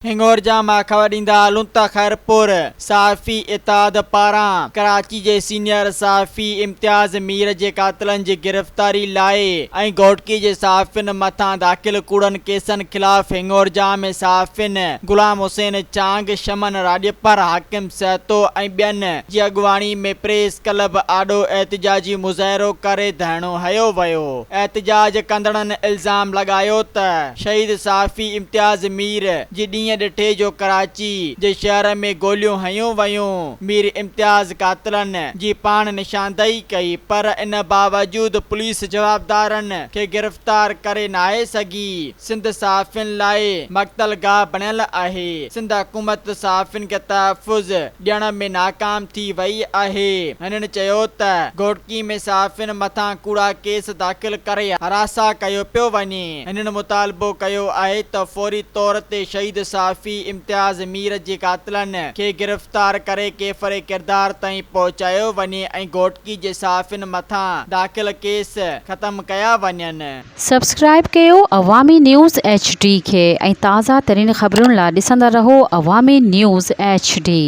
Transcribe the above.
هڱورجا مان خبر ڏيندا هلون ته خيرپور صحافي اتحاد پاران ڪراچي جي سينيئر صحافي امتياز مير جي قاتلن جي گرفتاري لاء ۽ گهوٽڪي جي صحافين مٿان داخل ڪوڙن ڪيسن خلاف هڱورجا ۾ صحافين غلام حسين چانگ، شمن راڄپر، حاڪم سهتو ۽ ٻين جي اڳواڻي ۾ پريس ڪلب آڏو احتجاجي مظاهرو ڪري ڌرڻو هنيو ويو. احتجاج ڪندڙن الزام لڳايو ته شهيد صحافي امتياز مير جي ڏينهن ڏٺي جو ڪراچي جي شهر ۾ گوليون هنيون ويون، مير امتياز قاتلن جي پاڻ نشاندهي ڪئي پر ان باوجود پوليس جوابدارن کي گرفتار ڪري ناهي سگهي، سنڌ صحافين لاء مقتل گاهه بڻيل آهي، سنڌ حڪومت صحافين کي تحفظ ڏيڻ ۾ ناڪام ٿي وئي آهي، هنن چيو ته گهوٽڪي ۾ صحافين مٿان ڪوڙا ڪيس داخل ڪري هراسان ڪيو پيو وڃي. هنن مطالبو ڪيو آهي ته فوري طور تي شهيد صحافي امتياز مير جي قاتلن کي گرفتار ڪري ڪيفر ڪردار تائين پهچايو وڃي ۽ گهوٽڪي جي صحافين مٿان داخل ڪيس ختم ڪيا وڃن. سبسڪرائيب ڪيو عوامي نيوز ايڇ ڊي کي ۽ تازه ترين خبرن لا ڏسندا رهو عوامي نيوز ايڇ ڊي.